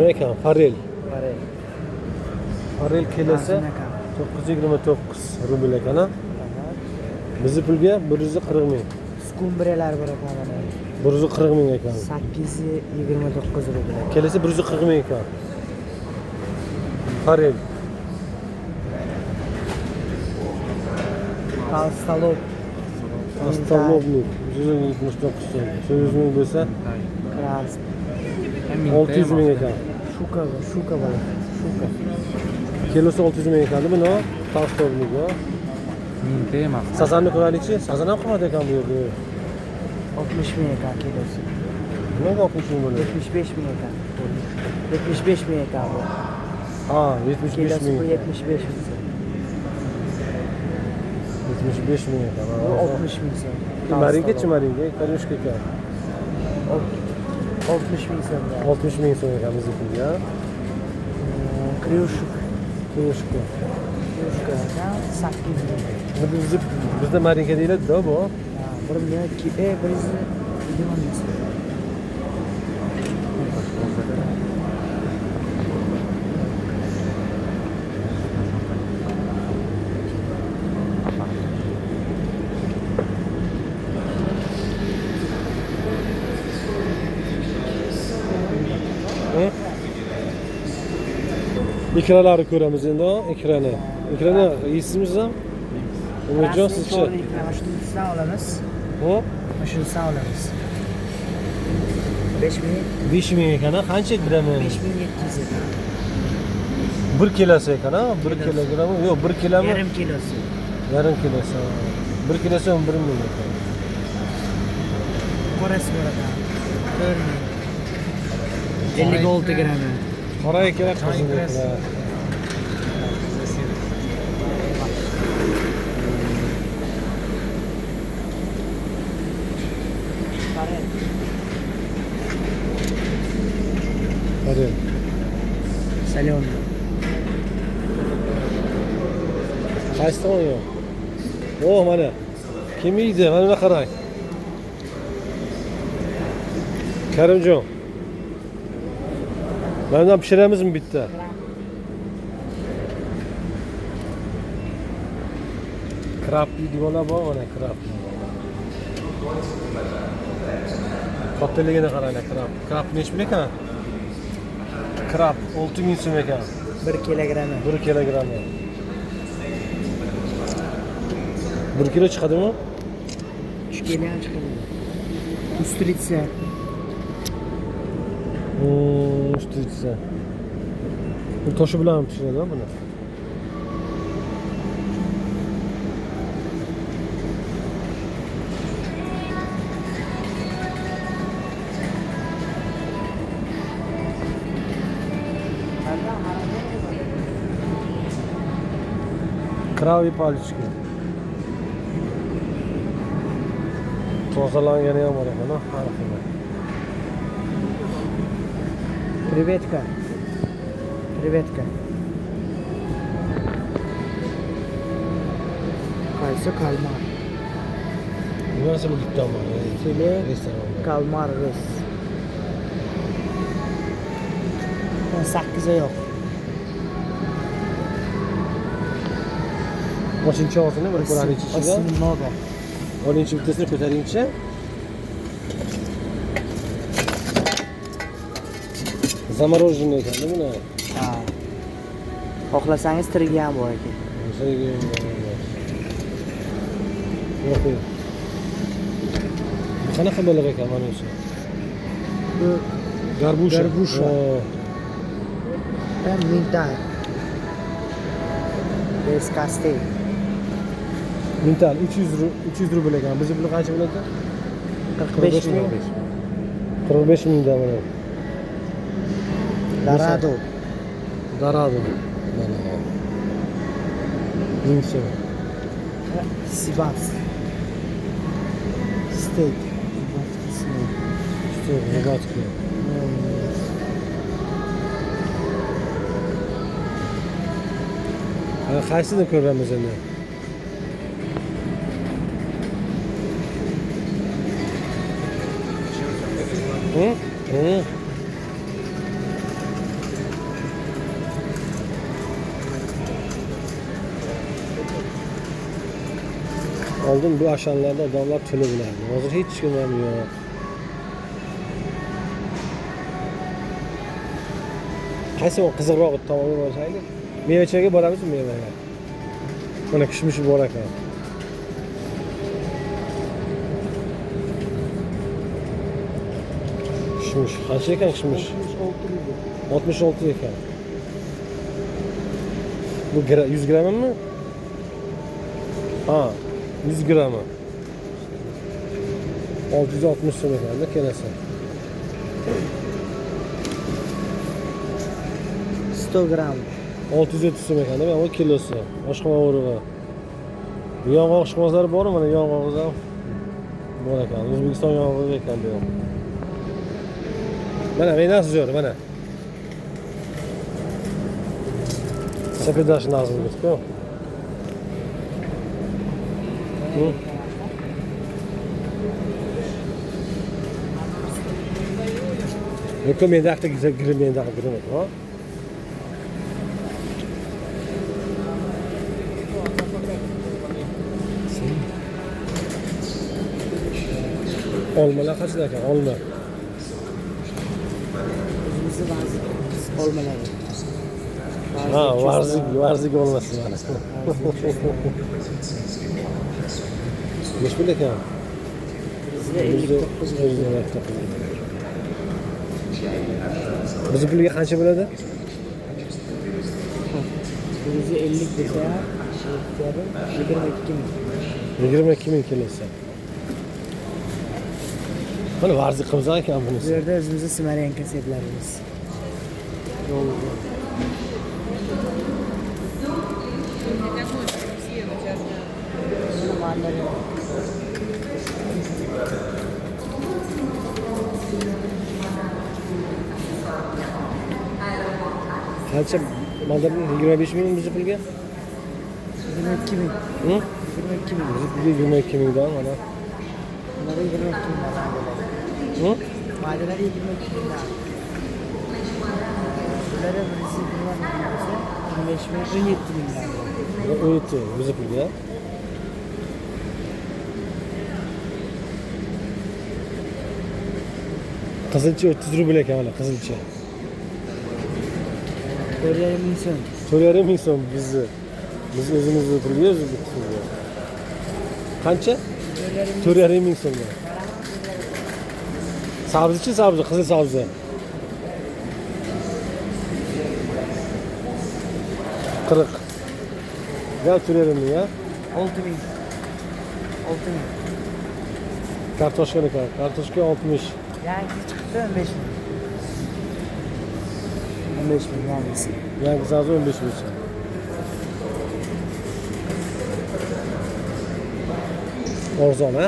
Nima ekan? Farel. Farel. Farel kilosi 929 rubl ekan, ha? Bizni pulga 140 ming. Skumbriyalar bor ekan mana. 140 ming ekan. 829 rubl. Kilosi 140 ming ekan. Farel. Толстолоб. Толстолобник 179 so'm. 800 ming bo'lsa, Красп. 600 ming ekan. Shuka, shuka baliq. Shuka. Kilosi 600 ming ekan. Buni толстолобник, ha? Mingta emas. Sazanni ko'raylikchi. Sazan ham qimmat ekan bu yerda. 60 ming ekan kilosi. Nimaga 60 ming bo'ladi? 75 ming ekan. 75 ming ekan bu. Ha, 75 Kilosi ming. bu 75 ming so'm. 75 ming ekan. Bu 60 ming so'm. Marinka-chi, marinka, karyushka ekan. 60 ming so'm. 60 ming so'm ekan bizni pulga. Kryushka. Kryushka. Kryushka ekan 800 ming. Bu bizda marinka deyiladi-da bu. Ha, 1 million 120 ming so'm. Ikralarni ko'ramiz endi, ikrani. Ikrani yeysizmi siz ham? Umidjon, sizchi? Mana shunisidan olamiz. Hop. Mana shunisidan olamiz. 5 ming. 5 ming ekan, qancha grammi? 5700 ekan. 1 kilosi ekan, ha? 1 kilogrammi? Yo'q, 1 kilomi? Yarim kilosi. Yarim kilosi. 1 kilosi 11 ming ekan. Qorasi bor ekan. 4 ming. 56 grammi. Qora ikra, qizil ikra. Farel. Solyonli. Qaysi tomonga? Oh, mana. Kim yeydi? Mana buni qarang. Karimjon. Mana bundan pishiramizmi bitta? Krab yeydiganlar bor, mana krab. Kattaligini qaranglar, krab. Krab nechi pul ekan? Krab 6000 so'm ekan. 1 kilogrammi. 1 kilogrammi. 1 kilo chiqadimi? 3 kilo ham chiqadi. Ustritsa. Ustritsa. Bu toshi bilan ham pishiradi buni. Krabi palichka. Tozalangani ham bor ekan, har xil. Krevetka. Krevetka. Qaysi kalmar? Nimasi bu bitta bor? File restoranda. Kalmar res. 18 oyoq. Ochinchi og'zini bir ko'raylik ichiga. Много. Olinchi bittasini ko'taringchi. Замороженный ekan buni. Ha. Xohlasangiz tirigi ham bor ekan. Yo'q. Bu qanaqa baliq ekan mana shu? Bu Garbusha. Garbusha. Mintal. Beskastey. Mintal 300 rubl ekan. Bizning pul qancha bo'ladi? 45 ming. 45 mingda mana. Dorado. Dorado. Mana. 1000 so'm. Sivas. Steak. Steak, rogatki. Qaysini ko'ramiz endi? Oldin bu ashanlarda odamlar to'la bo'lardi. Hozir hech kim ham yo'q. Qaysi qiziqroq tomonga borsaylik? Mevachaga boramizmi mevaga? Mana kishmish bor ekan. Kishmish qancha ekan kishmish? 66 ekan. Bu 100 grammmi? Ha, 100 grammi. 660 so'm ekanda kelasi. 100 gram. 630 so'm ekanda bu kilosi. Oshxona urug'i. Yong'oq ishqibozlari bormi? Mana yong'og'i ham bor ekan. O'zbekiston yong'og'i ekan bu ham. Mana menasi zo'r, mana. Sepedash nazmimiz-ku. Yo'q, menda aqta girim, menda girim, ha? Olmalar qancha ekan? Olma. O'zimizni vazik olmalari. Ha, varzik olmasi mana. Necha pul ekan? Bizda 59 59. Bizni pulga qancha bo'ladi? Bizda 50 desa, 22 ming. 22 ming kilosi. Mana varzik qilsa ekan bunisi. Bu yerda o'zimizni smarenka seplarimiz. Yo'lda. Qancha mandarin? 25 ming bizni pulga? 22 ming. Hı? 22 ming. Bizni pulga 22 mingdan mana. Bunlar 22 ming. Hı? Maydalar 22 mingdan. Bular birisi 20 ming bo'lsa, 15 ming, 17 mingdan. 17 bizni pulga. Qizilcha 30 rubl ekan mana qizilcha. 4,5 ming so'm. 4,5 ming so'm bizni. Biz o'zimizni pulga o'zimiz pulga. Qancha? 4,5 ming so'm. Sabzichi sabzi, qizil sabzi. 40. Ya 4,5 ming ya. 6 ming. 6 ming. Kartoshka ekan. Kartoshka 60. Yangisi chiqdi 15 ming. 15 ming yangisi. Yangi sabzi 15 ming so'm. Arzon, ha?